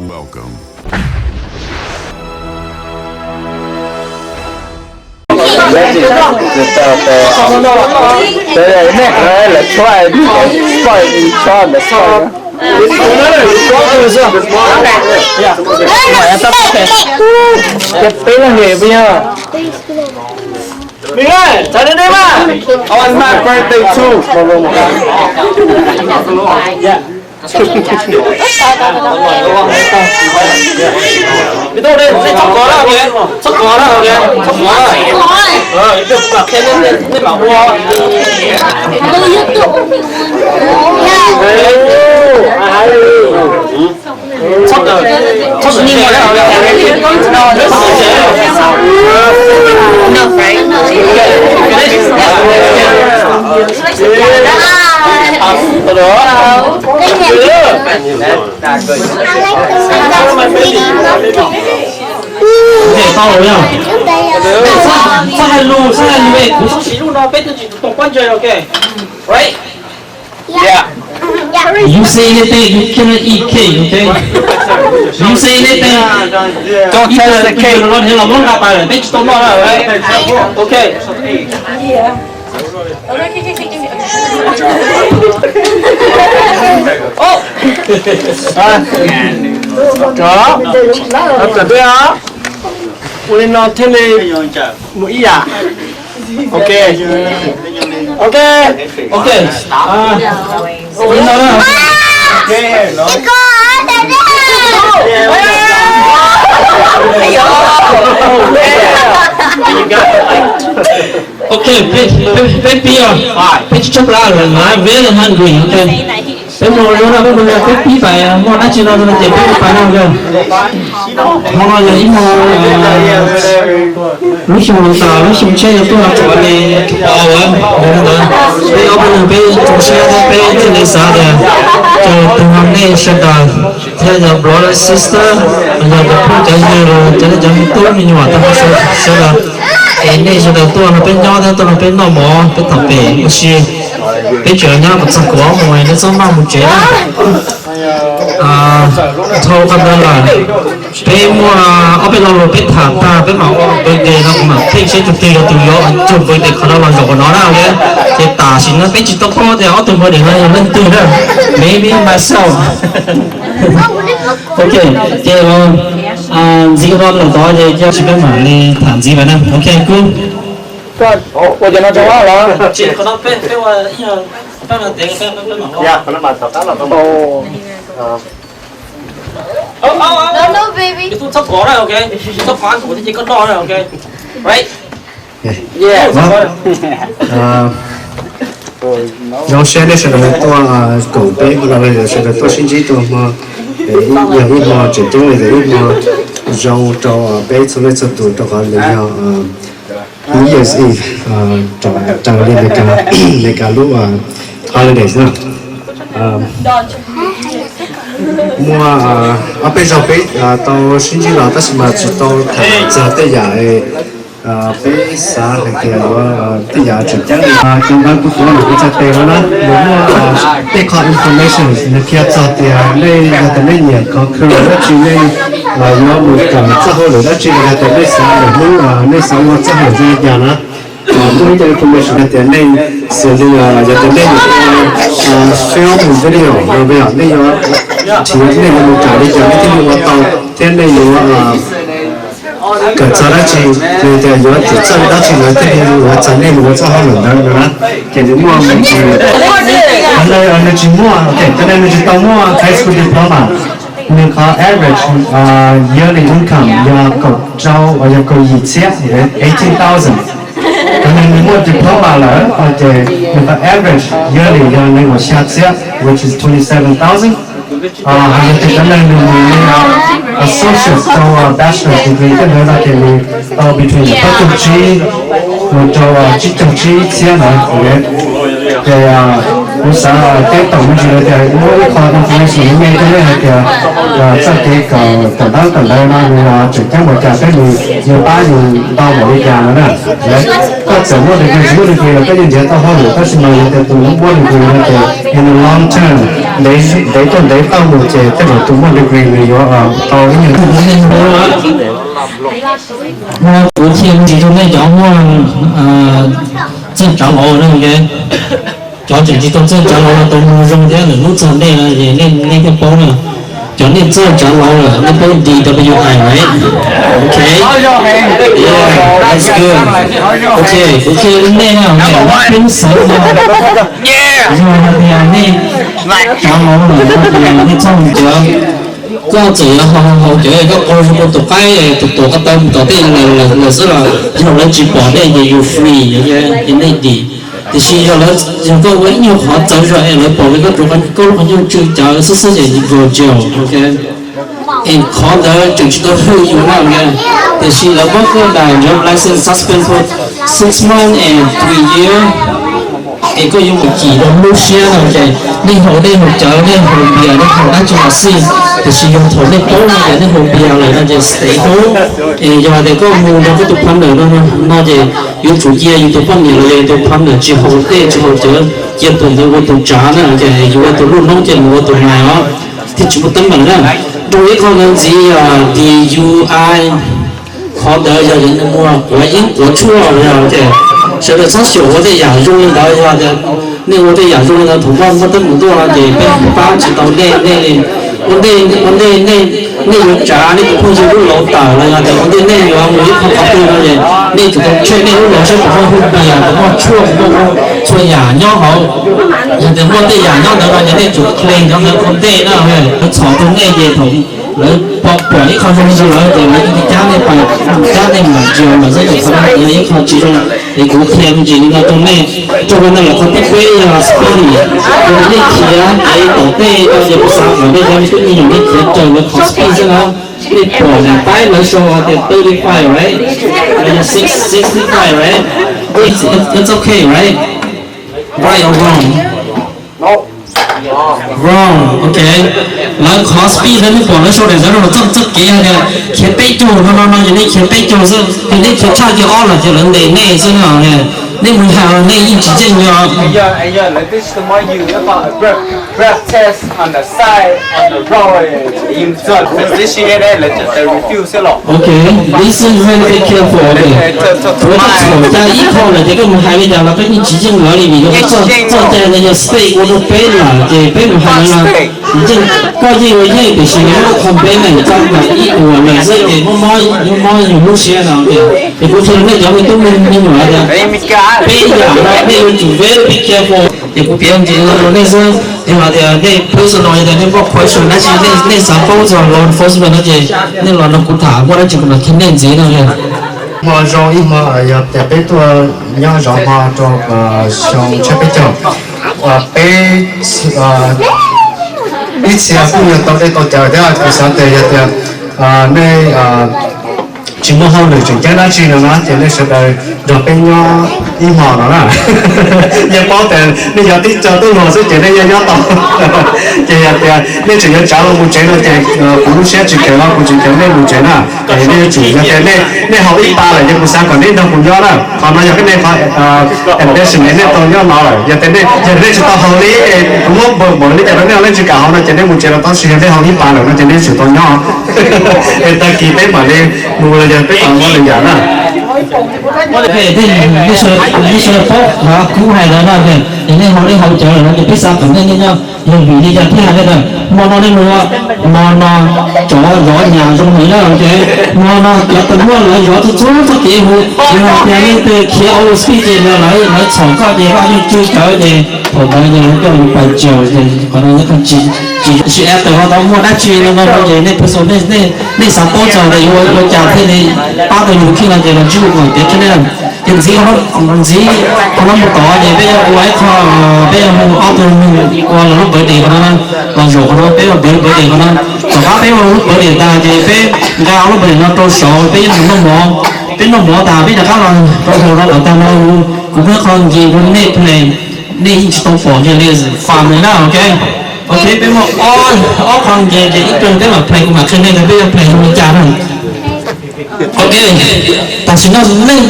Welcome. Tab sis tsis tau tau, tau yog nej qhov lawv tshuab, poj tshuab ntawd xwb. Peb leej peb yog. Miguel, txhais nej mas. Oh, it's my birthday too. Txhob kov na, txhob kov na, txhob kov na. Ib pliag kuv mam qhia nej, nej mam ua. Txhob, txhob, tau lawm yog. Txhob hais lus, txhob hais lus, kuv txhob siv lub no, peb twb tsis tau pab ntse, ok. Right? Yeah. You say anything, you cannot eat cake, okay? You say anything. Don't touch the cake. Los muab nqa pais lawm, peb tsis tau noj na, right? Okay. Cov, cov tib, ua li no thiaj li mus ib yam. Ok. Ok. Ok. Ua li no na. Ok, peb, peb, peb pib os. Peb tsib tsab plab lawm, I'm very hungry, ok. Peb mus ua no, peb mus, peb pib pais, muaj dab tsi no ces peb pais no. Hmo no yog ib hmo, lub xyoo no tas, lub xyoo tshiab yuav tuaj tso li pov ntawd. Peb ob peb leeg peb rau siab thiab peb thiaj li xav tias, ces tus no nej sawv daws thiab yog brother sister, yog cov phooj cov ywg los cov nej cov me tub me nyuam tag sawv daws, es nej sawv daws tuaj nrog peb nyob thiab tuaj nrog peb noj mov peb tham pem ua si. Peb tseem nyob kom txog kaum ob moos nej txhob maj mus tsev na. Dhau qhov ntawd lawm, peb muaj ob peb lo lus peb tham tag peb mam ua birthday no, kuv mam theej seb tus twg yog tus yuav tus birthday qhov no los zaum qhov no na, ok. Ces tam sim no peb tsis tau paub tias ob tug birthday no yog leej twg na. Maybe myself. Ok, ces ntxiv no lawm tod ces cia tsis peb mam li tham ntxiv lawm na. Ok, kub. Koj ua cov no rau los? Txhob kov na, ok. Txhob kov, kuv thiaj cia koj noj na, ok. Right. Zoo siab nej sawv daws tuaj koom peb ua no, sawv daws tuaj sib ntsib rau hmo, yog ib hmo tseem ceeb li, yog ib hmo zoo rau peb txhua leej txhua tus rau qhov nws yog New Year's Eve, raws li Amelikas lub holidays na. Muaj ob peb zaug peb tau sib ntsib los tab sis mas tsis tau tham txog tej yam peb xav hais tias yuav tej yam tseem ceeb li. Cov ntawd kuv tuav nws kuv txhais tes no na, nws muaj tej qho information nws qhia txog tias nej yog tias nej nyiam khov kho dab tsi, nej yuav mus kawm txoj hauj lwm dab tsi, yog tias nej xav lwm hnub nej xav ua txoj hauj lwm zoo li cas na. Muaj ib co information hais tias nej xws li yog tias nej yuav ua film video no, nej yuav, nej yuav mus kawm li cas nej thiaj li ua tau, thiab nej yuav kawm txog dab tsi, yog tias yuav tsum txawj dab tsi lawv thiaj li yuav txais nej mus ua txoj hauj lwm ntawd no na. Ces nws muaj me ntsis, nws tsis muaj, cov no nws tsis tau muaj high school diploma. Nws qhov average yearly income yog kaum rau, yog kaum yim txhiab, eighteen thousand. Cov neeg nws muaj diploma lawm ces nws qhov average yearly yog nees nkaum xya txhiab, which is twenty seven thousand. Hais tias cov neeg nws mus associate rau bachelor degree tej ntawd no ces nws tau between plaub caug tsib mus rau tsib caug tsib txhiab ntawd. Ces Kuv xav teb tau me ntsis tias muab ib qho information me me rau nej hais tias txoj kev kawm kawm ntawv kawm ntawv no nws tseem ceeb npaum cas thiab nws yuav pab yus ntau npaum li cas no na. Koj txawm muaj degree tsis muaj degree los koj yeej nrhiav tau hauj lwm, tab sis mas yog tias tus muaj degree no ces in the long term, ntev tuaj ntev tuaj mus ces tej zaum tus muaj degree nws yuav tau ib nyuag. Kuv qhia me ntsis rau nej cov muaj txawj tsav lauv na, cov tseem tsis tau txawj tsav lauv no tau mus zoo thiab lwm hnub txog nej no es nej thiaj paub na. Cov nej txawj tsav lauv lawm nej paub D W I, right? Okay. Yeah, that's good. Okay, kuv qhia rau nej na, peb lub xeev no yog hais tias nej tsav lauv lawm no ces nej txhob mus tsav. Koj txawm yuav haus haus cawv koj qaug zog rau tus qaib tus tuam ko taw mus tom tej lawm xwb los yog lawv tsis pom nej ces you free, ces nej dim. Tiam sis yog lawv, yog koj ua ib nyuag qhov txawv zog es lawv pom li koj rau koj lub qhov ncauj tsw cawv xwb xwb ces you go jail, ok. Es qhov ntawd tseem tsis tau hwj yus na, tiam sis lawv muab koj daim driver's license suspend for six months and three years, es koj yuav mus cim rau lub siab no ces nej haus dej haus cawv, nej haus npias, nej haus dab tsi los xij, tiam sis yog thaum nej paub no ces nej haus npias lawm no ces stay home. Es yog tias koj mus nrog koj tus partner no no ces yuav tsum cia yus tus poj niam los yog yus tus partner tsis haus dej tsis haus cawv, cia tus ntawd ua tus tsav na, ces yus ua tus lub noob ces nws ua tus nais os, thiaj tsis muaj teeb meem na. Rau ib qho ntawd ntxiv yog D U I, qhov ntawd yog nws muaj quav yeeb quav tshuaj, ces sawv daws txhob xyaum ua tej yam zoo li ntawd. Yog tias nej ua tej yam zoo li ntawd thaum muaj muaj teeb meem tuaj no ces peb pab tsis tau nej, nej li ua ntej, ua ntej nej, nej yuav tsav nej tus phooj ywg lub lauv tawm los yog tias ua ntej nej yuav mus ib qho qhov twg no ces nej tsum tau check nej lub lauv saib puas muaj hwj pias, puas muaj tshuaj, puas muaj txhua yam nyob hauv. Yog tias muaj tej yam nyob ntawd no ces nej tsum clean cov ntawd ua ntej na. Lawv txhom rau nej ces thaum lawv pom ib qho zoo li ntawd lawm ces lawv yeej cab nej pais, cab nej mam jail lawm xwb. Ces qhov no yog ib qho tsis zoo, es kuv qhia me ntsis li no rau nej. Rau qhov no lawm qhov thib peb yog speeding. Yog nej khiav kev tom tej no ces kuv xav kom nej cov me tub me nyuam nej khiav raws lawv qhov speed xwb na. Nej pom nws paib lawv show hais tias thirty five, right? Los yog six, sixty five, right? It's, it's okay, right? Right or wrong? Wrong, ok. Lawv qhov speed lawv, nej pom lawv show daim ntawv no los txoj, txoj kev hais tias khiav peb caug no no no, yog nej khiav peb caug xwb, yog nej khiav tshaj kiag ob los ces lawv ntes nej xwb no. Nej mus hais nej yeej tsis tseej yog. Ok, listen very careful, ok. Thaum koj txhaum cai ib qho lawm ces koj mus hais li cas los koj yeej tsis yeej lawv li vim yog koj txoj cai ntawd yog state ua rau peb lawm ces peb mus hais no, yeej, koj yeej ua yeej tiam sis nws muab complain txog ntawm ib uas lawm xwb ces muab mob, muab mob yus lub siab no. Ces kuv qhia rau nej cov me tub me nyuam tias peb yam no nej yuav tsum very be careful. Ces kuv piav ntsis no rau nej xwb, yog hais tias nej personal, yog tias nej muaj question dab tsi, nej xav paub txog law enforcement no ces nej los nrog kuv tham, muaj dab tsi kuv mam qhia nej ntxiv no. Hmo zoo ib hmo, yog tias peb tuaj nyob zov hmo rau xyoo tshiab peb caug, peb ib txhia kuj yog tau dej tau cawv thiab, kuv xav tias yog tias nej tsis muaj hauj lwm tseem ceeb dab tsi no na ces nej sawv daws nrog peb nyob ib hmo no na. Yeej paub tias nej yog tib co tub hluas xwb ces nej yeej nyob tau. Ces yog tias nej tseem yuav tsav los mus tsev no ces kuv lub siab tsis kheev los kuv tsis kheev nej mus tsev na. Es nej yuav tsum yog tias nej, nej haus ib pas lawm ces kuv xav kom nej nrog kuv nyob na. Qhov no yog nej qhov ambition nej tau nyob no lawm. Yog tias nej, yog nej tsis tau haus li, kuv muab npaum li cas rau nej, nej tsis kam haus no ces nej mus tsev los tau, tab sis yog nej haus ib pas lawm no ces nej yuav tsum tau nyob. Es tag kis peb mam li mus los yog peb mam ua lwm yam na. Nej sawv daws paub qhov kuv hais ntawd no, yog nej haus, nej haus cawv lawm no ces peb xav kom nej, nej nyob. Yog vim li cas thiaj hais li ntawd? Hmo no nej mus, hmo no cov zov nyas zoo heev na, ok. Hmo no cov tus muaj lawv zov txhua txhua txoj kev hu, yog hais tias leej twg khiav over speed ces lawv, lawv txhom koj ces koj yeej tsw cawv ces thaum ntawd ces coj yus pais jail ces qhov no tsis, tsis, tsis actor ho tau muaj dab tsi no no ces nej personal, nej, nej xav paub txog tias yuav ua cas thiaj li pab tau yus khij no ces los ntsib kuv kom tiav thiab na. Ces ntxiv, ntxiv qhov no mus tod ces peb yuav ua ib qho, peb yuav hu ob tug neeg ua lawv lub birthday qhov no, los zaum qhov no peb ua birthday qhov no. Tom qab peb ua lub birthday tag ces peb nqa lub birthday no rau saud peb yuav mus noj mov. Peb noj mov tas peb rov qab los rau hauv no kom tag no, kuv muab qho game rau nej play. Nej yeej tsis tau pom kiag li, fam li na, ok. Ok, peb muaj ob, ob qho game ces ib tug teb mam play, kuv mam qhia nej tias peb yuav play li cas na. Ok, tam sim no leej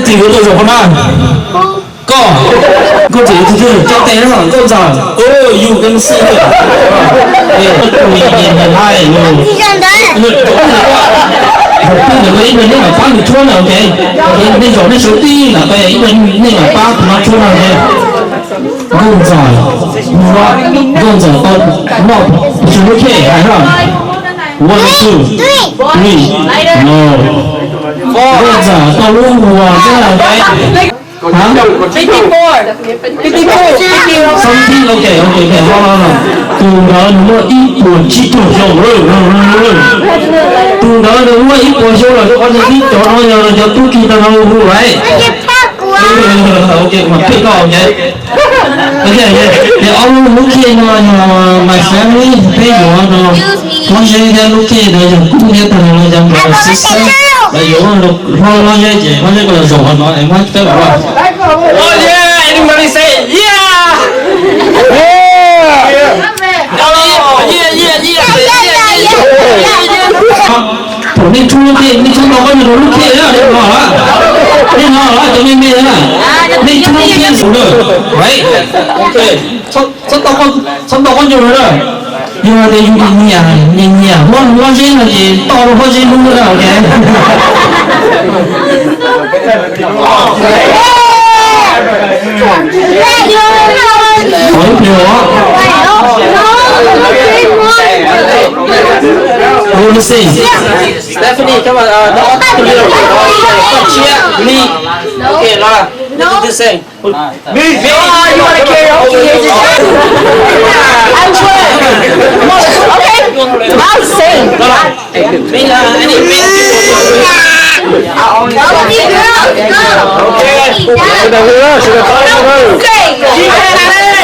twg yuav tau zaum qhov no? Koj. Nkauj Ntxawm yuav tus twg? Cov tes no, Nkauj Ntxawm. Oh, you can see here. Tus ntawd ib pliag nej mam pab nws tshuab na, ok. Nej zaum nej sawv tib lam pab, ib pliag nej mam pab tus no tshuab na, ok. Nkauj Ntxawm, Nkauj Ntxawm tau noj lub khej hais no. One, two, three, no. Nkauj Ntxawm tau lub uas xwb, ok. Fifty-four. Fifty-four. Something, ok, ok, ok, no, no, no. Tus ntawd nws muaj ib puas tsib caug xyoo. Tus ntawd nws muaj ib puas xyoo lawm, rau qhov tias tib cov no yog cov tub ki tau no hu lawm. Ok, mas phem koj, ok. Ok, ok. Ces ob lub, lub khej no yog my family, peb yuav no. Pob zeb thiab lub khej no yog Kub thiab tag no yog my sister. Lawv yuav hlob, hlob zeb ces hlob zeb koj los zaum qhov no es muab peb los. Oh yeah, anybody say yeah? Yeah. Yeah, yeah, yeah, yeah, yeah, yeah. Thaum nej tshuab lub khej, nej tshuab tau koj nyob rau lub khej na, nej no, nej no cov me me na, nej tshuab lub khej ntxuav na, right? Ok, txhob tau koj nyob na. Yog hais tias yus nyiam, nyiam, nyiam hlob, hlob zeb no ces toj rau hlob zeb hnub na, ok. Qhov ib pliag os. Who to sing? Stephanie, come on, uh, the other two little kids. Koj tshiab, me. Okay, Laura, you do the same. Me. Me. Oh, you wanna carry on? Okay. I'll sing. Laura. Me, uh, any big people? Only girls, go. Okay.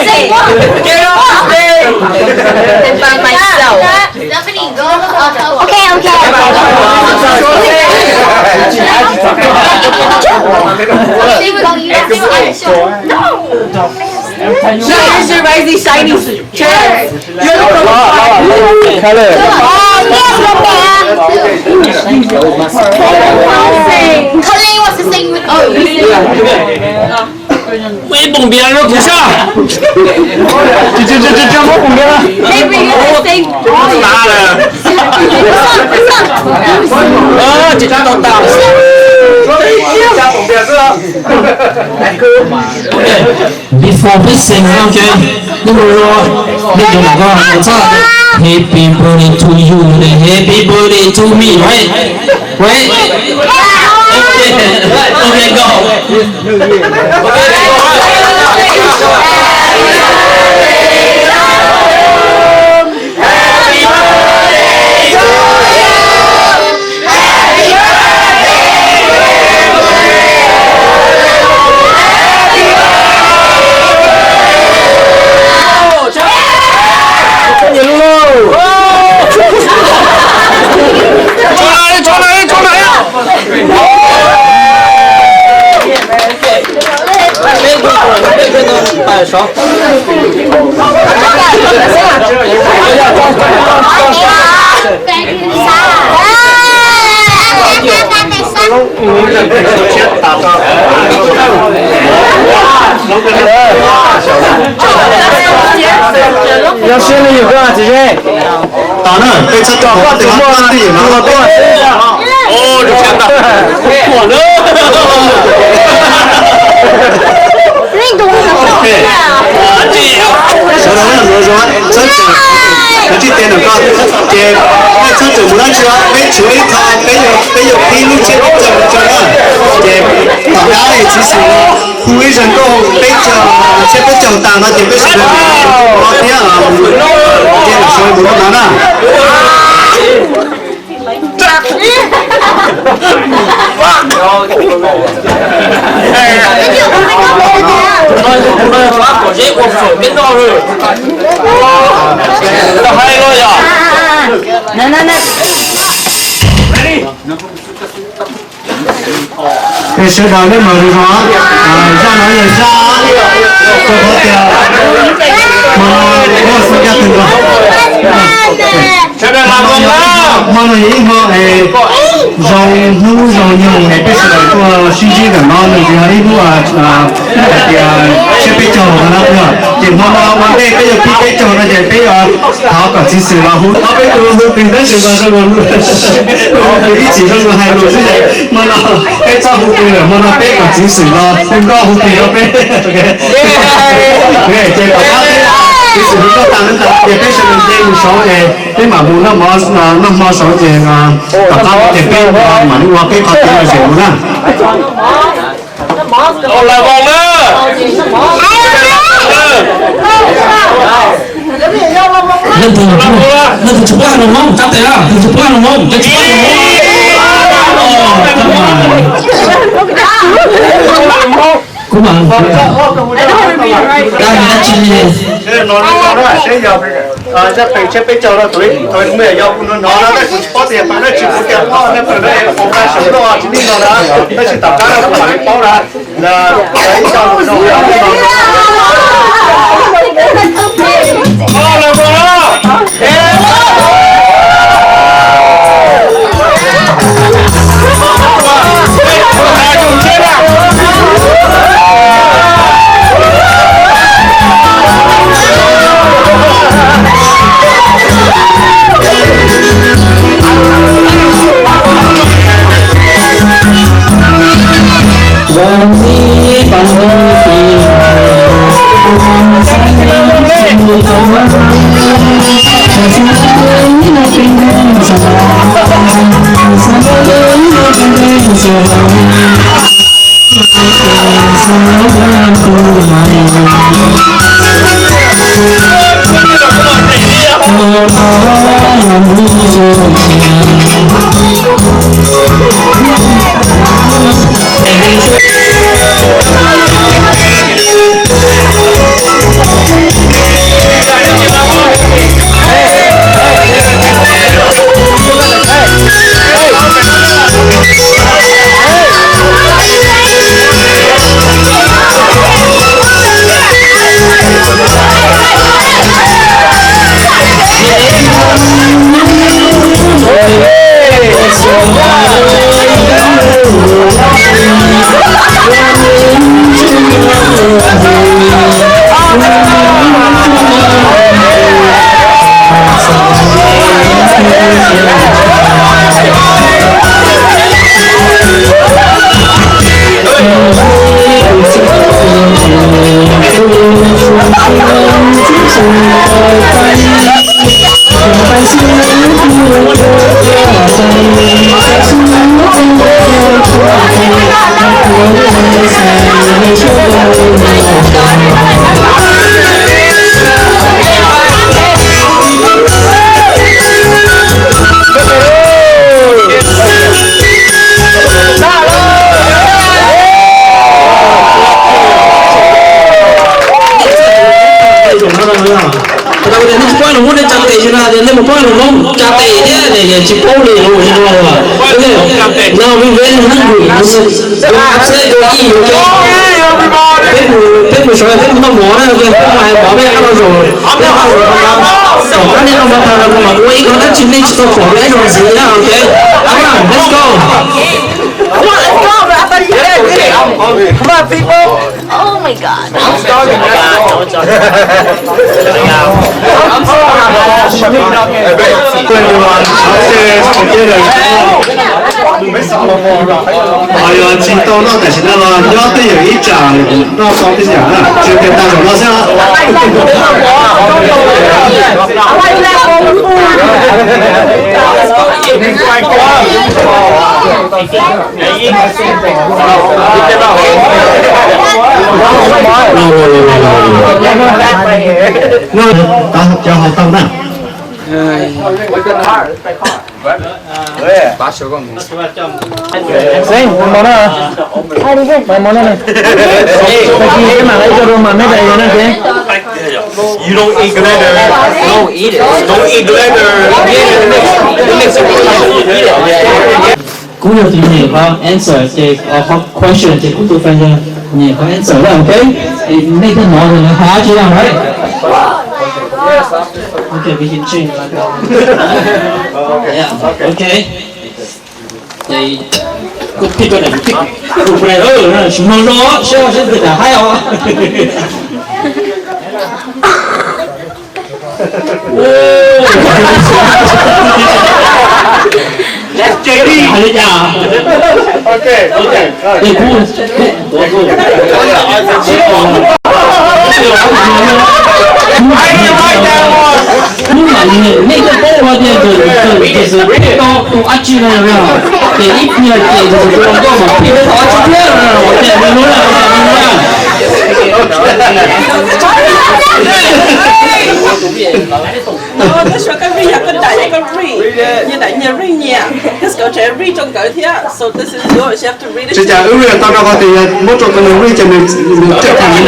Sing. Get off the stage. By myself. Stephanie, go. Okay, okay. She was, she was unsure. No. Here's your rising shiny chance. You're the one. Color. Oh, yes, okay. Color wants to sing with, oh, you sing. Muaj ib poom npias rau kuv saib. Tsis, tsis, tsis, tsis muab poom npias na. Tsis tau tas. Before we sing, ok. Hnub no nej cov laus koj txhob, happy birthday to you, happy birthday to me, right? Right? Ok, ok, go. Yog siab li yus koj txiv zeb. Tos na, peb txhob tos koj tus muaj tus muaj tuaj. Sawv daws na, sawv daws na, txhob txawm, kav tsij tes ntawm koj, ces nej txhob txawm mus dab tsi, peb tshuav ib qho, peb yuav, peb yuav qhib lub tsiab peb caug no rau na, ces tom qab txiv xwm no hu ib zag nkauj peb caug, tsiab peb caug tas no ces peb sawv daws mus thiab, ces lam sawv mus rau no na. Peb sawv daws nej mam li zog, zaj no yog zaj, Rau qhov tias hmo no muaj xub caj twg no. Hmo no yog ib hmo zoo hnub zoo nyoog es peb sawv daws tuaj sib ntsib ntawm no nws yog ib hnub hais tias tsiab peb caug no na. Ces hmo no ua ntej peb yuav pib peb caug no ces peb yuav thov kom txiv xwm los hu, thov peb hu tus tab sis los zoo, hu tus ib txwm zoo hais lus xwb ces hmo no peb txhob hu tus lawm, hmo no peb kom txiv xwm los hu nkauj hu tus rau peb. Ces tom qab txiv xwm hu nkauj tas ces peb sawv daws nce mus saud es peb mam mus noj mov saud ces tom qab ces peb mam li ua peb qhov kev lom zem mus na. Leej twg, leej twg tsis paub hais lus Hmoob tsa tes, leej twg tsis paub hais lus Hmoob ces tsis paub hais lus Hmoob. Kuv mam, dab tsi, seb yog, yog peb caug no tus ib tug me nyuam yaus kuv hnov hnov na, tab kuv tsis paub tias pab dab tsi, kuv tias pab na, pab na, pab sawv daws tsis nij no na, tab sis tom qab no kuv mam li paub na. Tsis paub lus Hmoob nej tsa tes xwb na, nej mus paub lus Hmoob tsa tes thiab tsis paub li lus no. No, we very hungry. Peb mus, peb mus saud peb mus noj mov na, peb mus hais mov peb qab no zaum, peb qab zaum no, tom qab nej noj mov tag no kuv mam ua ib qho dab tsi nej tsis tau pom dua ib zaug ntxiv na, ok? Let's go. Come on, people. Oh my God. Yog tsis tau noj tam sim no los nyob twj ywm ib tsam noj tau tej yam na, tsis tias tag zaum no xwb. Cov hauv tau na. Seb, mov no, mov no ne. Tag kis peb mam li ua dua mas meb tas yog na, seb. You don't eat glitter. Don't eat it. Don't eat glitter. It makes it worse. Don't eat it. Kuv Kuv yog tus nyem qhov answer ces, qhov question ces kuv tus fan yog nyem qhov answer lawm, ok? Nej twb hnov lawm, hais tsis yog, right? Ok, we can change like that. Yeah, ok. Ces kuv pick up, kuv pick up, kuv pick up, no no, seb seb tus dam haib os. J D. Ok, ok. Hnub mam li nej twb paub hais tias tus, tus, tus xwm pheej tau tus dab tsi no yog, ces ib pliag ces tus xwm tus los nkauj mas pheej tau dab tsi thiab, ces nws lub lawm, ces nws lub lawm. Tab sis koj read yog koj dam, yog koj read, yog dam nyias read nyias, koj tseem read rau nkawd thiab. So this is yours, you have to read it. Tsis cas, wb read tau rau qhov tias yog muab rau tus nws read ces nws, nws coj tag nws,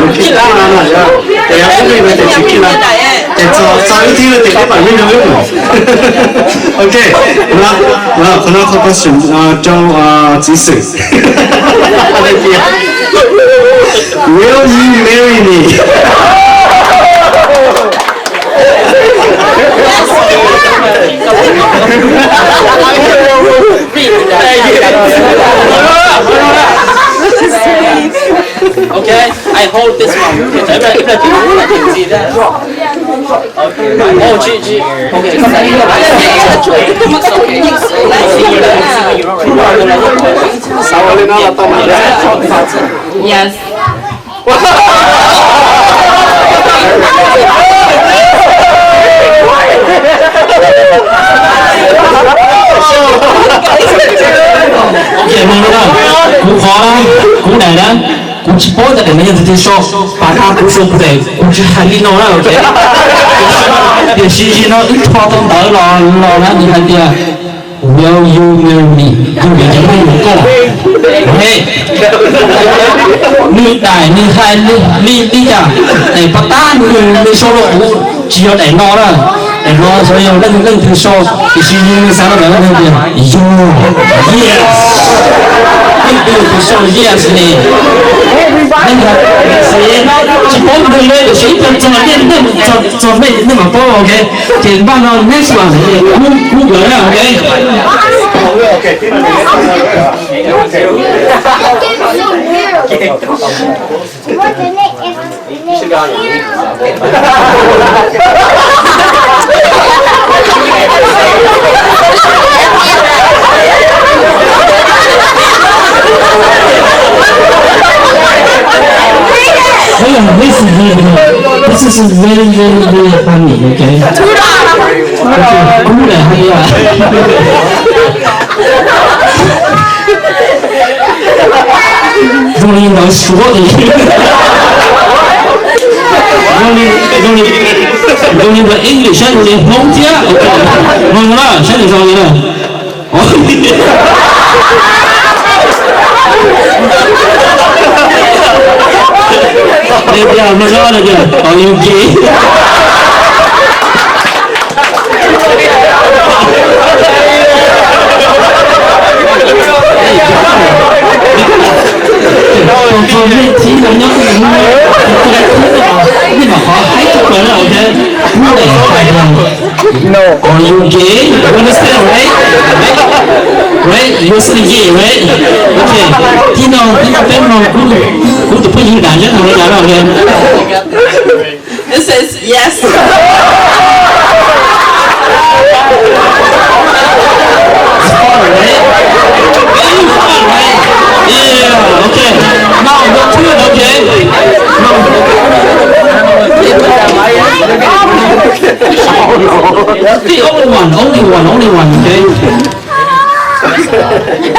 nws kij lab no, ces yog wb read no ces tsis kij lab, ces txog, txog wb thib no ces peb mam read rau wb. Ok, qhov no, qhov no qhov question rau txiv xwm. Will you marry me? Okay, I hold this one. Okay, I can see that. Okay. Oh, G, G. Okay. Yes. Ok, mloog na, kuv qhov na, kuv daim na, kuv tsis paub tias daim no yog leej twg sau, pam qha kuv sau kuv daim, kuv tsis hais li no na, ok. Tiam sis no wb rho tau ntawv los, los na, nws hais tias, Will you marry me? Yog vim cov neeg nws koj. He, nws daim nws hais li, li, li cas, daim pov tab nws, nws sau rau kuv tsis yog daim no na. Daim no xyov yog leej, leej twg sau, tiam sis nws xav rau daim no tias, yog, yes. Leej twg tus sau yes ne? Leej twg, tsis paub nws li, tiam sis ib pliag txog nej, nej, txog, txog nej, nej mam paub, ok. Ces npaj no next one, kub, kub nkawd na, ok. This is very, this is very, very, very funny, ok? Ok, kub daim hais tias, zoo li ntawd suav li, zoo li, zoo li, zoo li ntawd English saib zoo li Hmoob thiab, ok, zoo na, saib nws zoo li na. Are you gay? Are you gay? You understand, right? Right? You're still gay, right? Ok. Thib no, thib no peb mloog kuv, kuv tus phooj ywg dam nyob thaum no cas no, ok. It says yes. It's fun, right? Very fun, right? Yeah, okay. Now, go through it, okay? No. The only one, only one, only one, okay?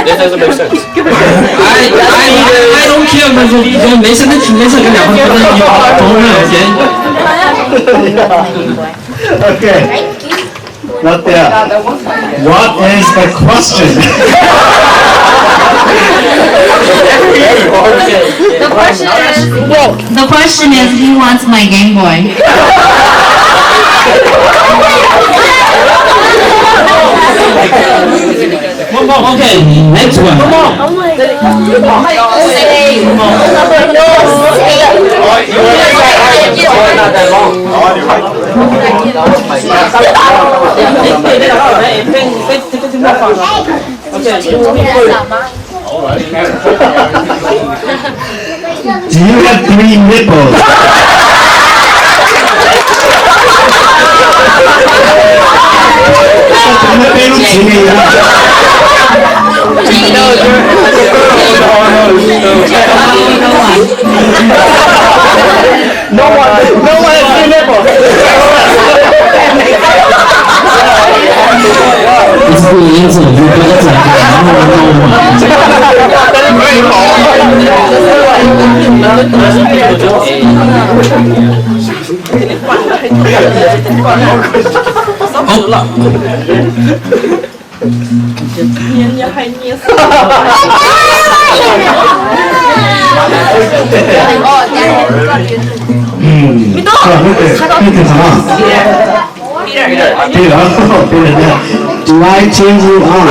This doesn't make sense. I, I, I don't care, but you, you listen it, you listen it, you don't know, okay? Okay. Not there. What is the question? The question is, wait, the question is, who wants my Game Boy? Muab Okay, next one. Do you have three nipples? Peb lub txiv ne. No one, no one has three nipples. It's good answer. You better answer. No, no, no. Peter, Peter, do I turn you on?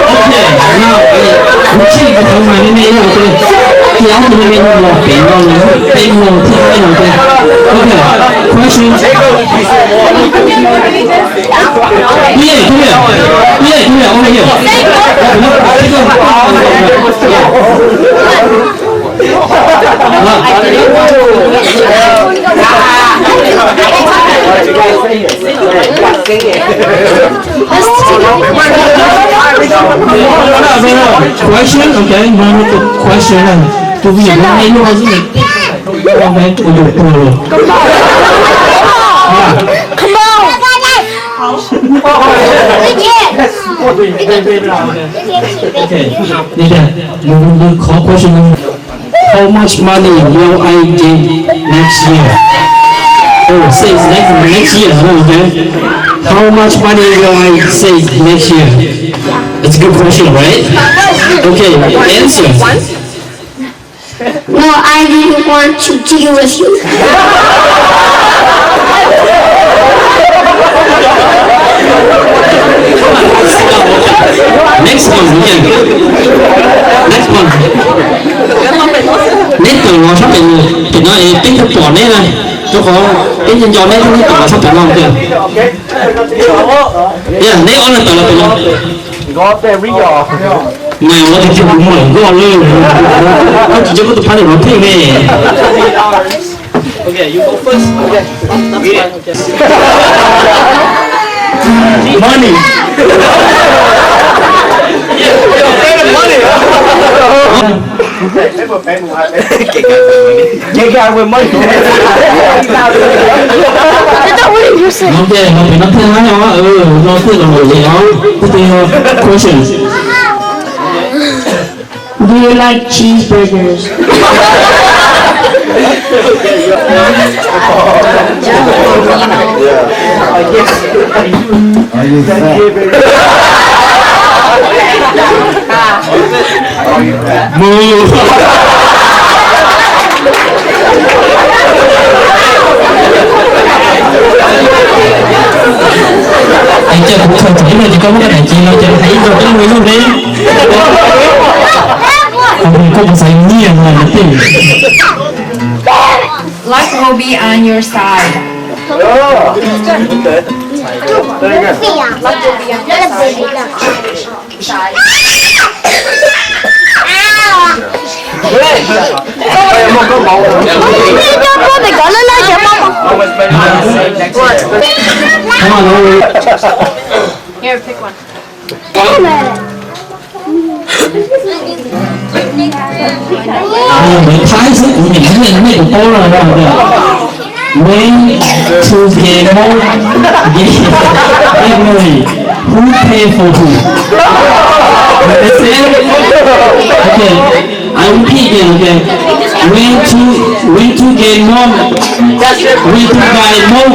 Ok, no, kuv tsis, kuv thov mas me me no, tias ob tug me me no los pem no, peb no thiab no, ok. Question. Come here, come here. Come here, come here, over here. Question, ok, no, no, question. Tus vim no, no, no, How much money will I get next year? Oh, save next, next year, okay? How much money will I save next year? It's a good question, right? Okay, answer. No, I didn't want to deal with you. Next one, yeah. Next one. Neb tawm los sab pem no, pem no es peb tsis pom neb na, rau qhov peb nco nco neb thiab, neb tawm los sab pem no tiag. Yeah, neb ob leeg tawm los pem no. Mas ua tiag tiag kuv mam nkoj lawm, koj tsis nco koj tus phab niam no thiab ne. Money. Keg kag ua money. Ntawm no thiaj hais os, no thiaj los lawm os. Question. Do you like cheeseburgers? Are you fat? Mus. Es cas kuv khaws tau ib no ces koj muab koj daim ci no ces hais ib zaug peb mus ib zaug ne. Koj puas xav nyiaj no mas tej. Luck will be on your side. Here, pick one. Ntawv Thaib xwb kuv nyeem nej, nej puas paub no? Went to get more, get, who pay for who? Okay, I repeat again, okay? Went to, went to get more, went to buy more.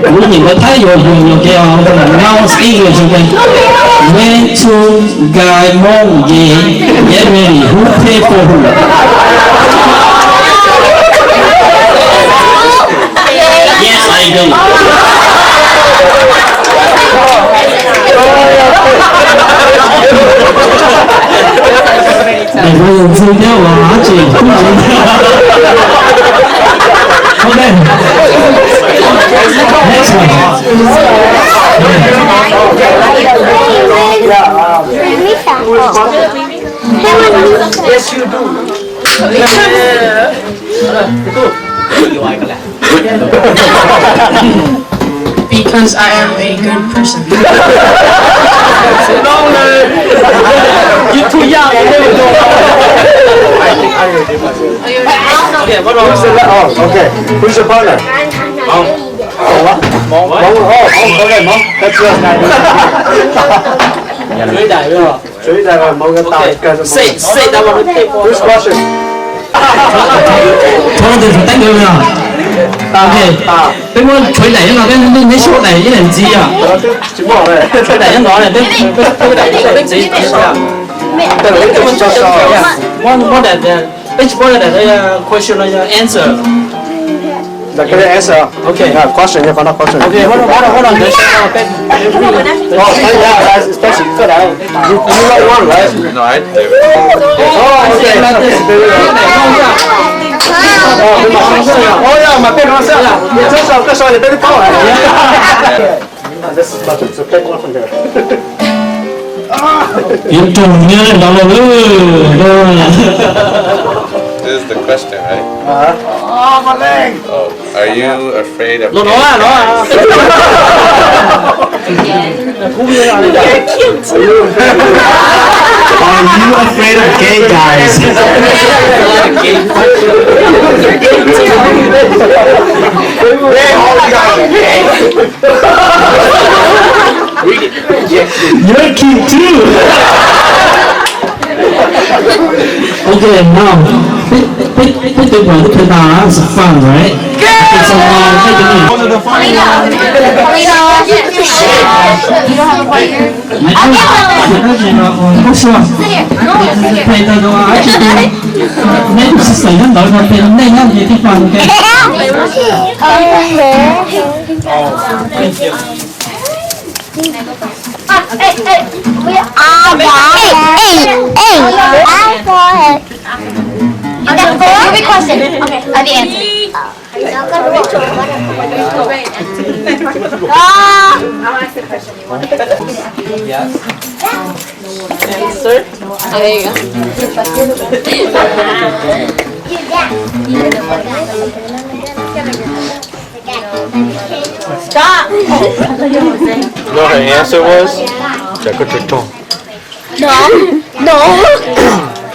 Kuv nyiam nkawd Thaib yuav yuav yuav ke os, no English, ok. When two guy Hmong gay, get ready, who pay for who? Yes, I do. Ntxwg thiab uas dab tsi? Ok. Next one. Yes, you do. Because I am a good person. No, no. You're too young. I never know. Okay, what else? Oh, okay. Who's your partner? Mom. Oh, what? Mom. Mom. Oh, oh, okay, Mom. That's yours. Say, say that one. Who's question? Thov leej twg qhov teeb no. Ok. Peb muab tshuav daim no, peb neb sib daim ib daim ntxiv yom. Tshuav daim no, peb, peb, peb daim ntxiv. Muab, muab daim, peb tsis paub daim question no yog answer. Is that correct answer? Okay. Yeah, question, yeah, final question. Okay, hold on, hold on, hold on. There's, uh, peb, peb, oh, yeah, that's especially good, eh? You, you write one, right? No, I did. Oh, okay. Oh, yeah, my bad, my bad. This is much, so take one from there. Yuav raug nyob li ntawd lauj. This is the question, right? Uh-huh. Oh, my leg. Oh, are you afraid of gay guys? Are you afraid of gay guys? You're cute too. Okay, now, peb, peb, peb twb pom twb pom tas, it's fun, right? Okay, so, uh, peb twb pom. Maiv Tub, maiv Tub, peb tau dab tsi, neb tus xib xeem nyob ntawd no, peb nej nyob ntawd thiaj fun, ok? Hey, hey, hey, hey, I got it. You requested. Okay, I the answer. Ah. Yes. Answer. Oh, there you go. Stop. You know what her answer was? Chả có trò trò. No, no.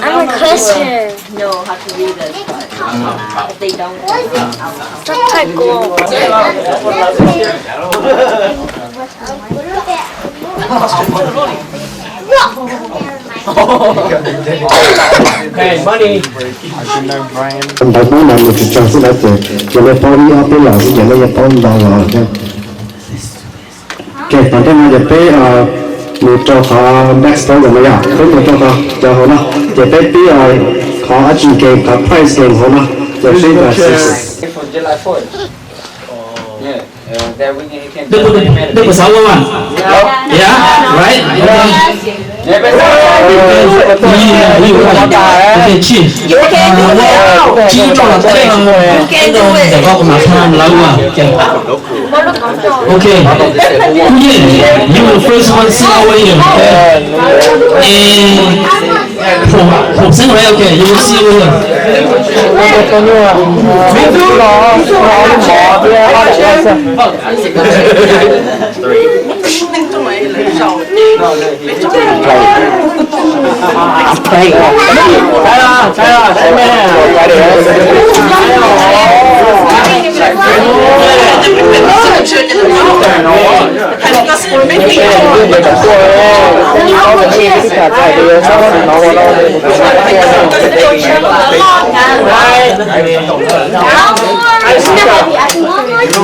I'm a question. Know how to read the, if they don't. Stop trying to go. Hey, money. Ntawv poob ntawd nws tsis tsawg xwb na ces, ces nej paub ib ob peb los xwb ces nej yeej paub ntau los thiab. Ces tom ntej no ces peb mus rau qhov next program no yom, peb mus rau qhov cov hauv no, ces peb pib qhov dab tsi game, qhov prize game hauv no, ces peb They put, they put sour one. Yeah, right? Okay. Okay, cheers. Cheers. Koj mas pha lawv mas. Okay. Okay. Kuv Yeej, you the first one see over here. Okay. And Phoom Xeeb, right? Okay, you will see over here.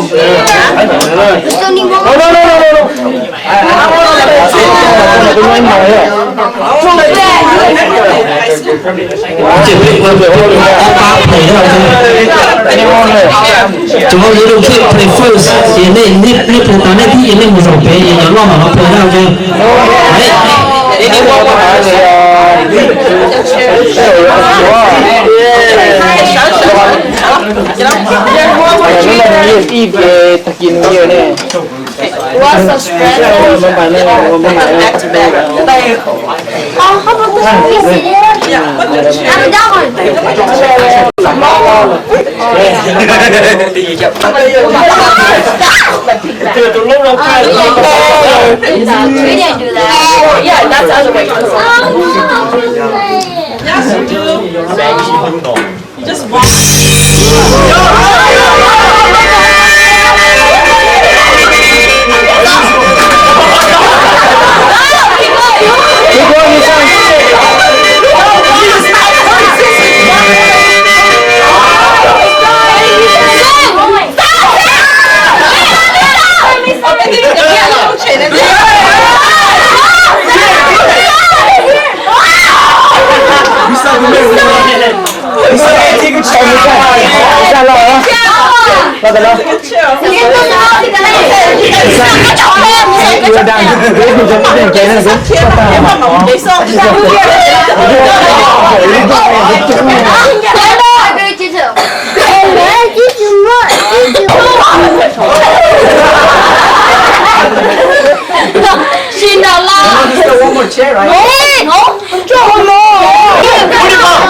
No, no, no, no, no, no. Cov yog lub khej play first ces nej, nej play tas nej thib ces nej mus zaum pem ces cov loj mam los play dab tsi. What's the spread? Oh, how about this? This is it. Yeah, but the other one. We didn't do that. Yeah, that's the other way. Yes, you do. Just walk. One more chair, right? Hey, no. Put him up. Put him up.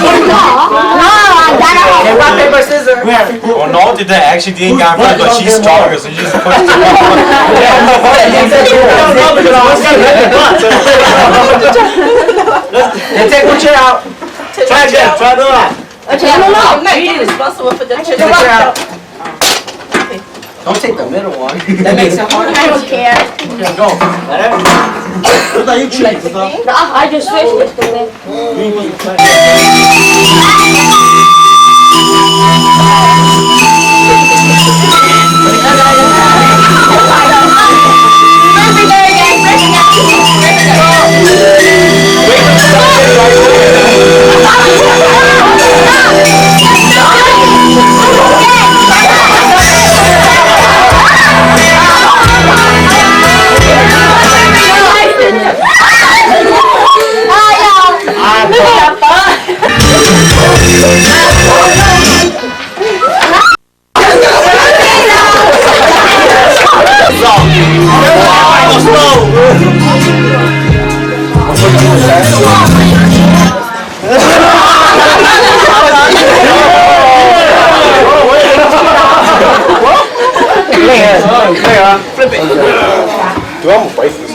Put him up. No, I got it. Okay, rock, paper, scissors. Oh, no, did that actually didn't got him, but she's stronger, so you just push it. Then take one chair out. Try again. Try another one. Okay, no, no, no. You're responsible for the chair. Take one chair out. Don't take the middle one. That makes it harder. I don't care. Go. Got it? Looks like you cheated, Gustav. No, I just switched it.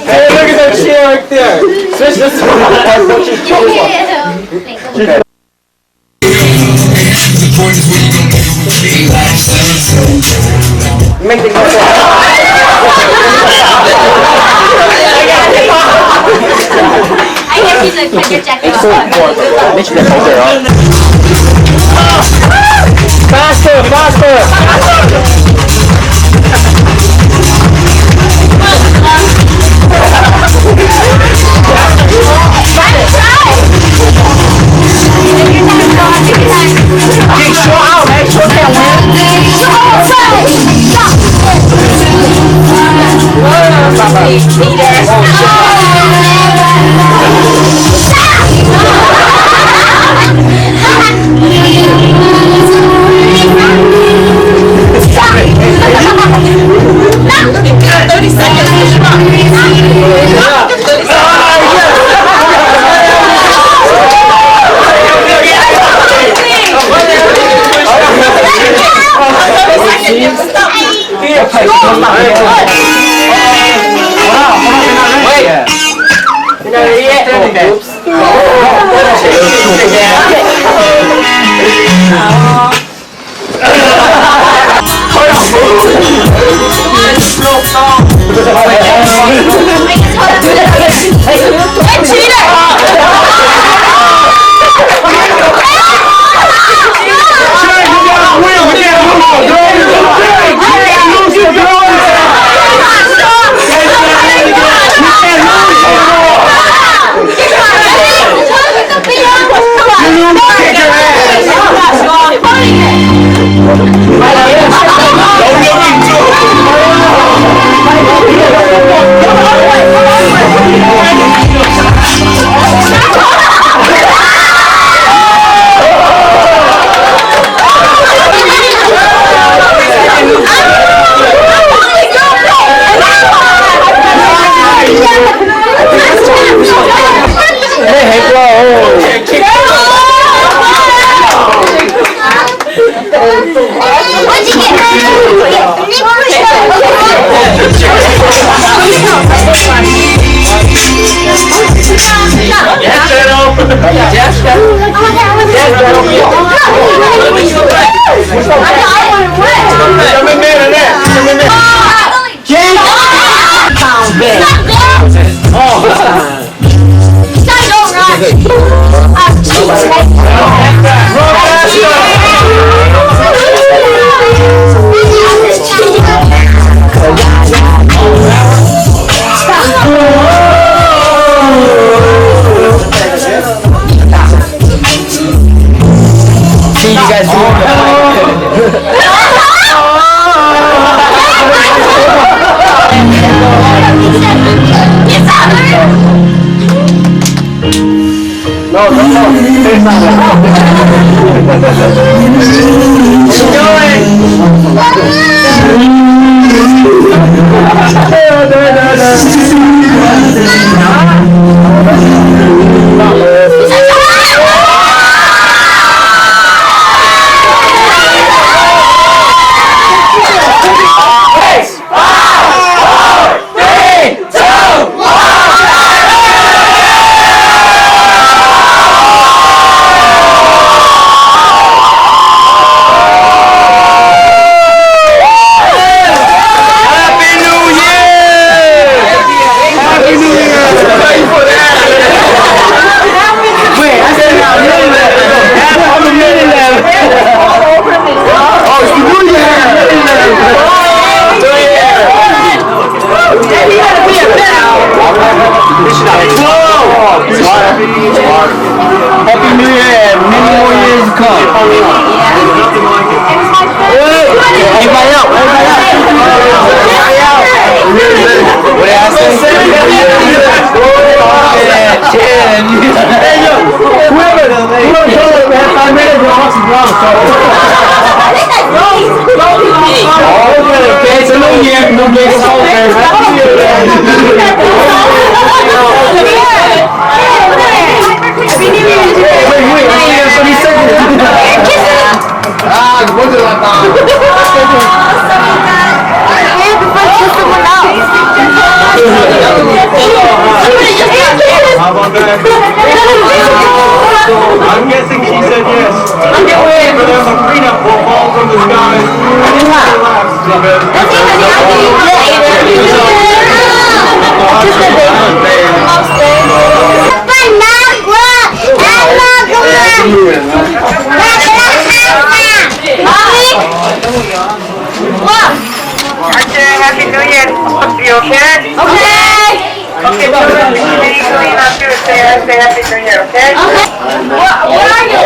Hey, look at that chair right there. Switch this one. Faster, faster. See you guys tomorrow. No, no, no. Happy New Year! Happy New Year! Thank you for that. Wait, I said happy New Year. Happy New Year. Oh, it's the New Year. New Year. Happy New Year and many more years to come. Everybody out, everybody out. What did I say? Yeah, yeah. Hey, yo, whoever, whoever told us we had five minutes, we're off the ground, so. Okay, it's a new year, new year, it's over. Wait, wait, wait, wait, wait. Ah, what did I thought? I'm guessing she said yes. Wait for them, a prenup will fall from the skies. Relax, because Okay, Happy New Year. You okay? Okay. Okay, children, can you come up here and say, say Happy New Year, okay? Okay. What, what are you?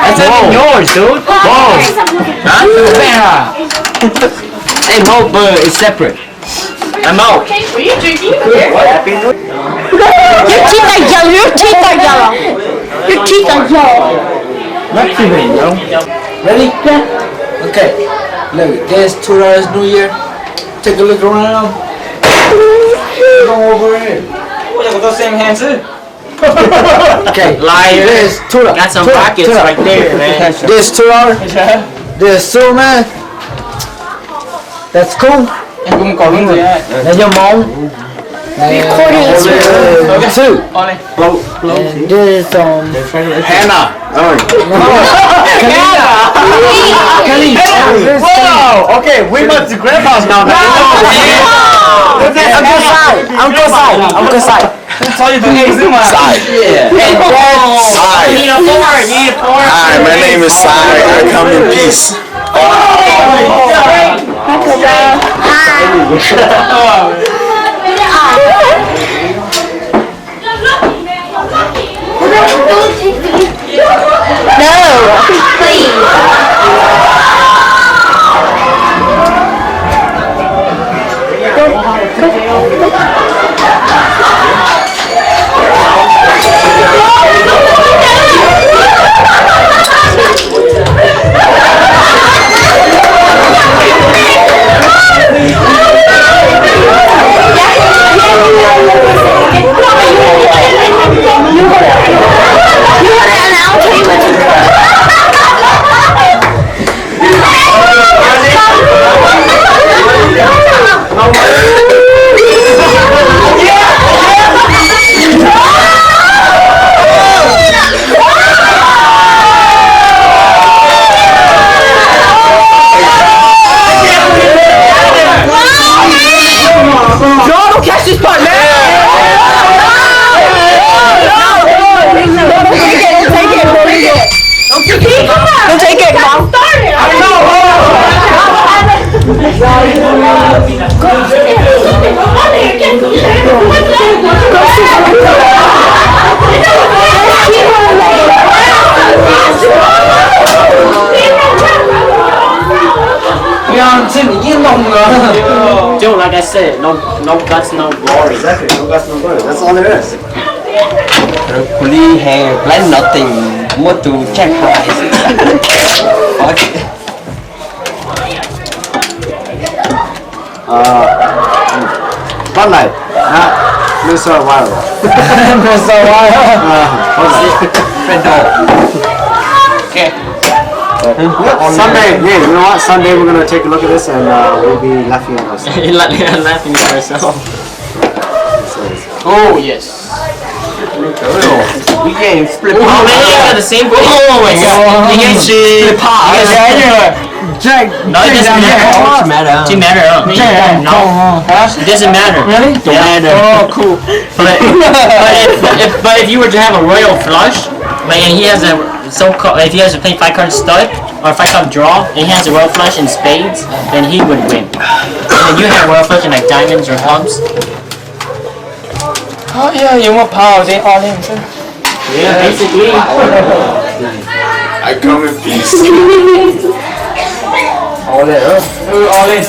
That's yours, dude. Whoa. Huh? Hey, no, but it's separate. I'm out. Your teeth are yellow. Your teeth are yellow. Your teeth are yellow. Not too bad, no. Ready? Yeah. Okay. Look, there's two dollars New Year. Take a look around. Come over here. Oh, you got the same hand too. Okay. Liar. This two dollars. Got some pockets right there, man. This two dollars. Yeah. This two, man. That's cool. Nws yog Hmoob. Recording is two. And this is, um, Hannah. Kalina. Kalina. Wow. Okay, we must be grandpas now. Uncle Sai. Uncle Sai. Uncle Sai. Sai. Sai. Hi, my name is Sai. I come in peace. No, please. No, don't catch this part, man! No, don't take it, don't take it, don't take it. Don't take it, don't take it, come on. Dude, like I said, no, no guts, no glory. Exactly, no guts, no glory. That's all there is. Kuv li he plan nothing, muab tus check prize. Fuck it. Pab nais, Minnesota Wild. Minnesota Wild. Pab nais. Fedor. Okay. Sunday, yeah, you know what? Sunday we're gonna take a look at this and uh, we'll be laughing at ourselves. Laughing at ourselves. Oh, yes. Oh, man, you guys got the same thing. Oh, my God. You guys should. Split pie. You guys should. Jack, no, it doesn't matter. Doesn't matter, huh? No. Huh? It doesn't matter. Really? Don't matter. Oh, cool. But, but, if, if, but if you were to have a royal flush, like, and he has a so-called, if he has to play five card stud or five card draw, and he has a royal flush and spades, then he would win. And then you have royal flush and like diamonds or clubs. Oh yeah, you want power, then all in. Yeah, basically. I come in peace. All in, huh? All in.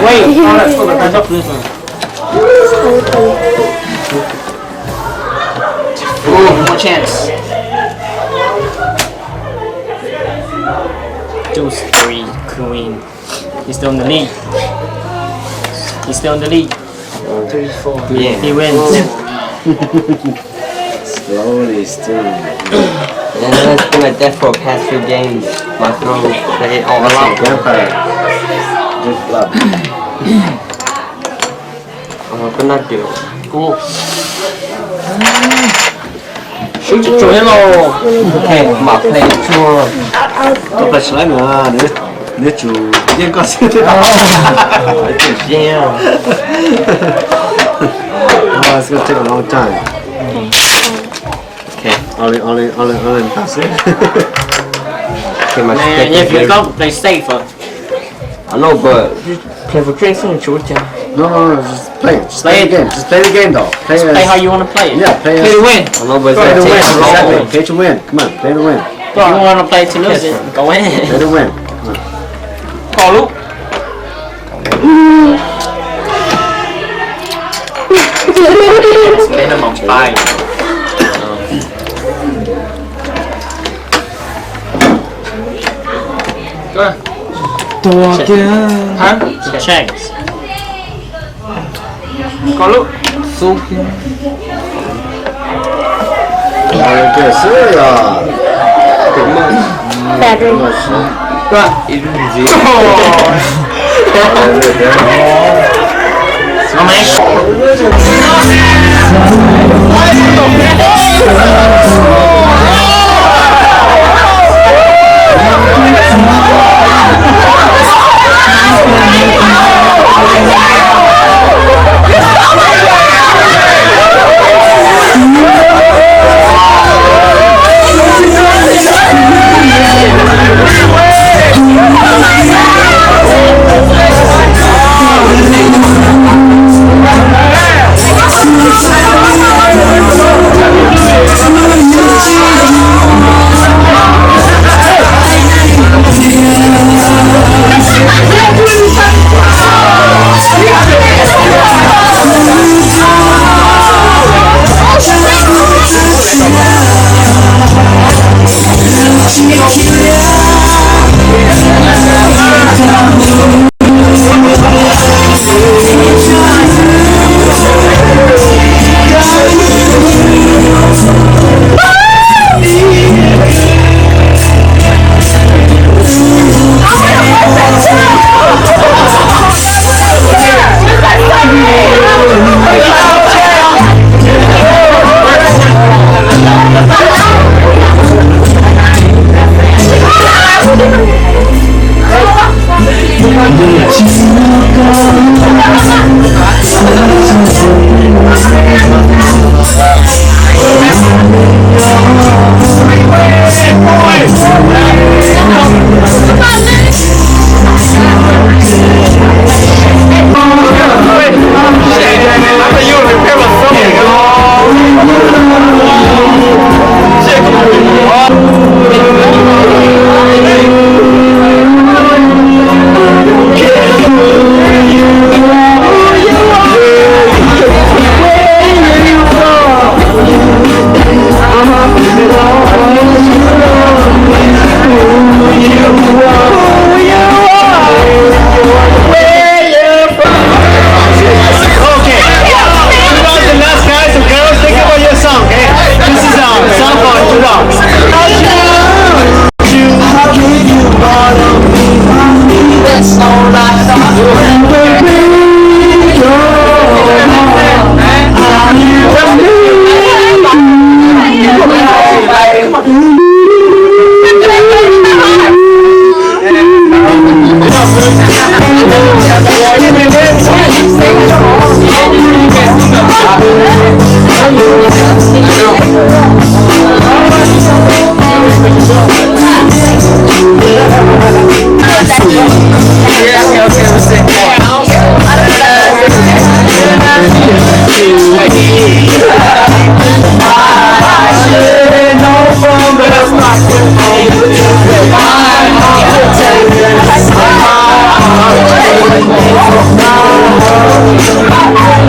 Wait, hold on, hold on, hold on. Ooh, one more chance. Deuce three, queen. He's still in the lead. He's still in the lead. Three, four. Yeah. He wins. Slowly, still. Yeah, that's been like that for the past few games. My throw, they all out. Good flop. Ov, koj noj dua. Kuv swb tsuag tsuag thiab lauj. Mam play tsuag. Koj play slice mas nws tsum yeej koj xwb. It's gonna take a long time. Okay. Only, only, only, only tag xwb. Okay, my Man, if you don't play safe, uh, I know, but play for drinks and chuv cas. No, no, no, just play it. Just play the game. Just play the game, though. Play, just play how you wanna play it. Yeah, play to win. I know, but it's gonna take a long time. Exactly. Play to win. Come on, play to win. If you wanna play to lose it, go ahead. Play to win. Come on. Koj lub. Spend them on five. Tua kiag. Hả? Check. Koj lub. Xub kiag. Battery. Okay. Who wants the last guys and girls? Think about your song, okay? This is a song for two dogs.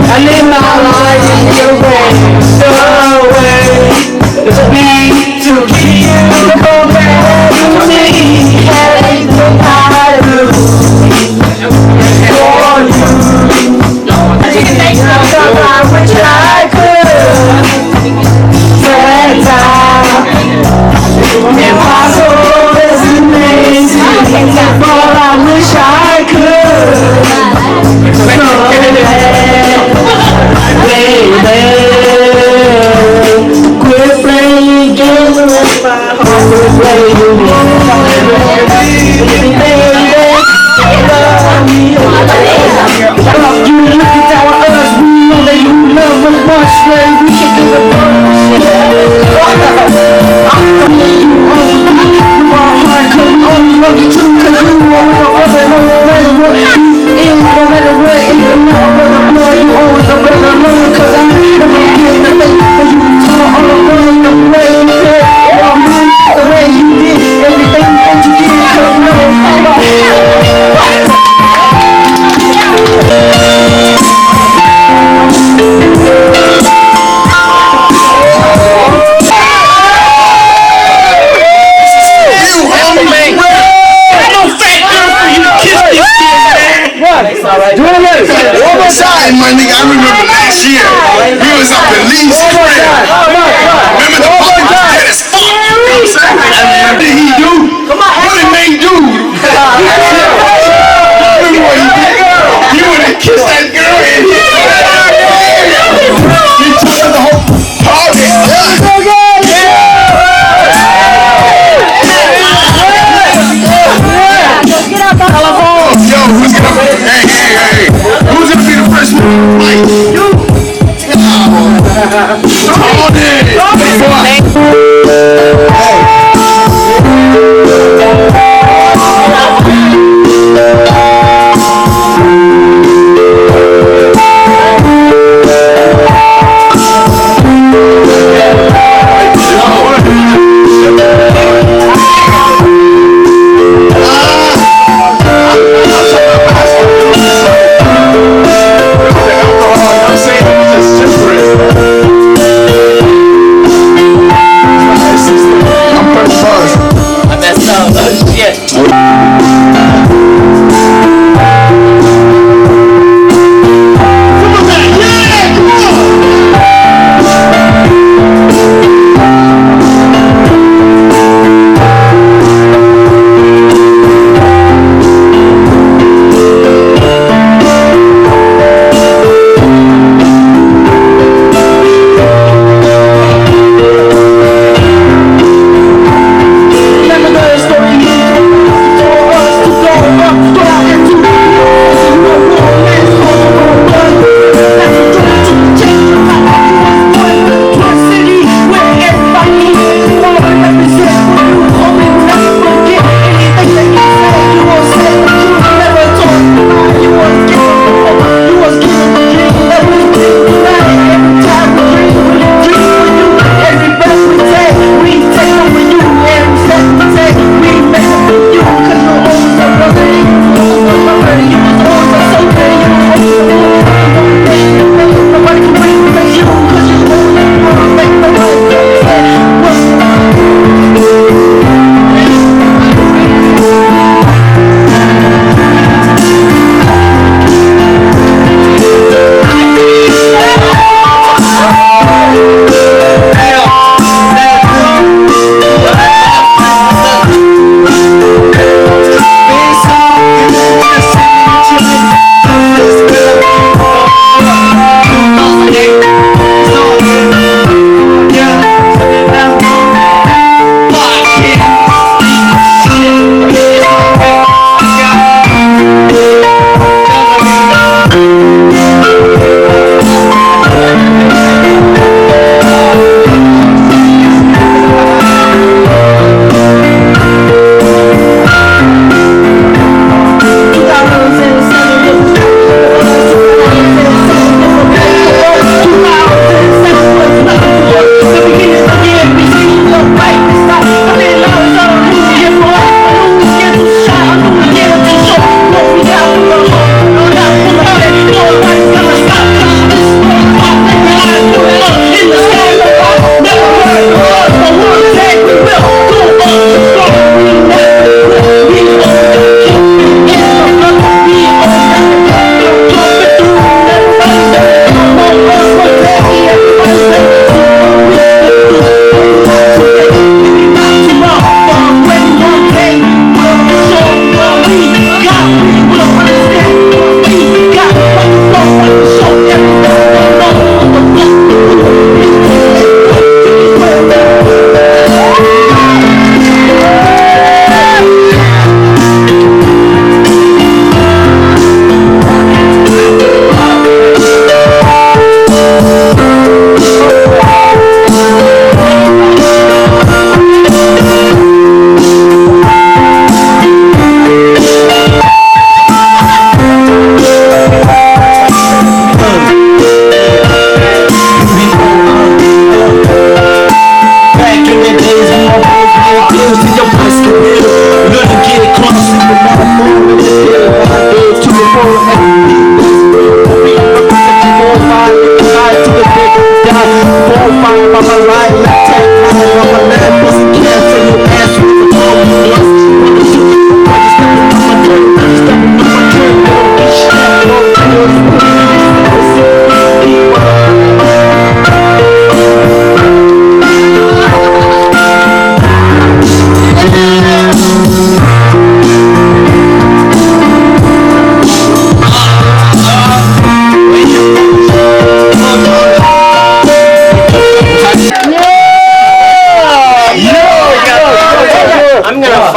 I live my life in the way, the way to be, to be, to come back to me, everything I do for you. Sometimes I wish I could. Sometimes impossible is amazing, but I wish I could. So bad, baby, quit playing games with my heart, quit playing games. Baby, love me. You look down on us, we know that you love us much, baby. We should give a fuck. I'm telling you, oh, you are hard, 'cause we only love you true, 'cause you are with my brother, no matter what. You is, no matter what, even now, brother, blood, you always a brother, love, 'cause I never did nothing for you. Tell all the boys the way you did, all the way you did, everything that you did, 'cause you know. You homie. Ain't no fat girl for you to kiss this kid, man. One more time, my nigga. I remember last year. We was up in Lee's crib. Remember the party was dead as fuck. You know what I'm saying? And what did he do? What did Nate do? Remember what he did? He went and kissed that girl and he, he took the whole party. Yo, who's gonna, hey, hey, hey, hey. Who's gonna be the first one? Like,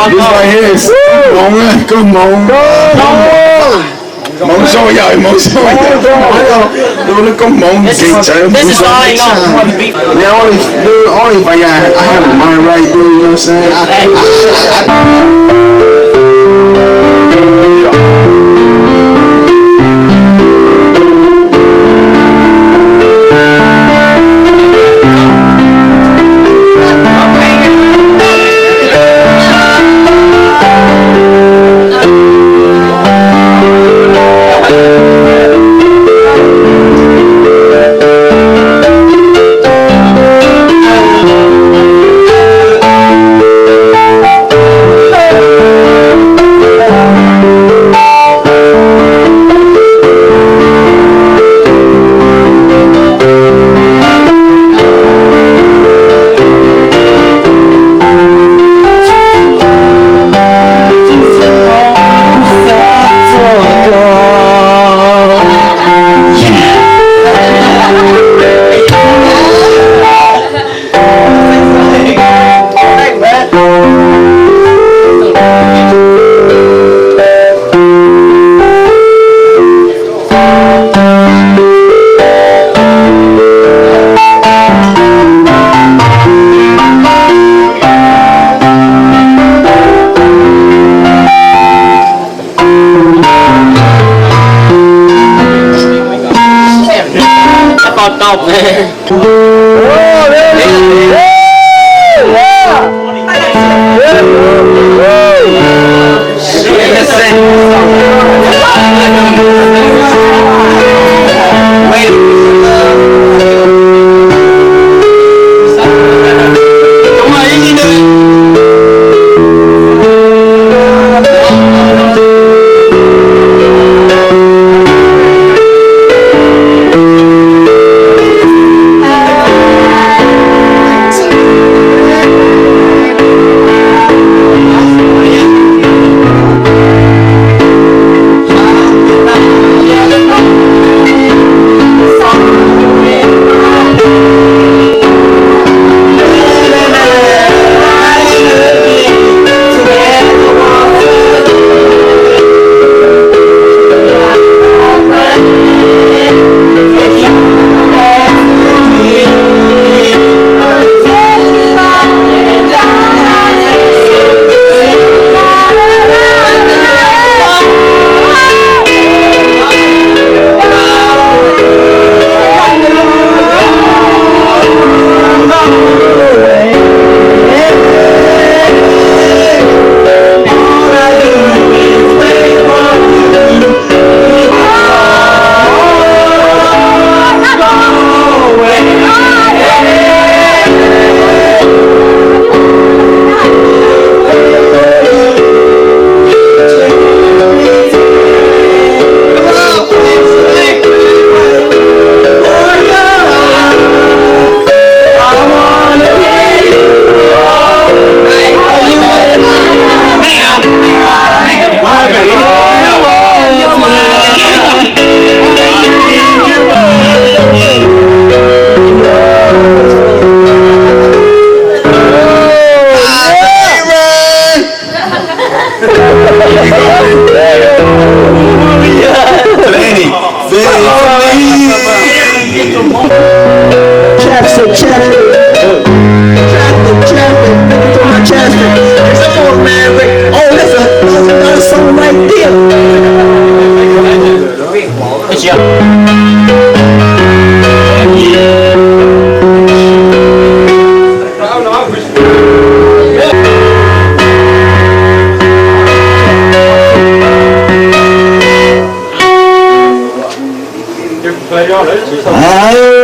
This right here is Hmoob, Hmoob, Hmoob Xyooj Yaj, Hmoob Xyooj Yaj. Lub koob hmoov kev tsawv. They only, they only if I got, I have my right, you know what I'm saying? I, I, I, I, Chapstick, chapstick. Chapstick, chapstick. Looking for my chapstick. There's a old man with, oh, that's a, that's a song right there. Aw,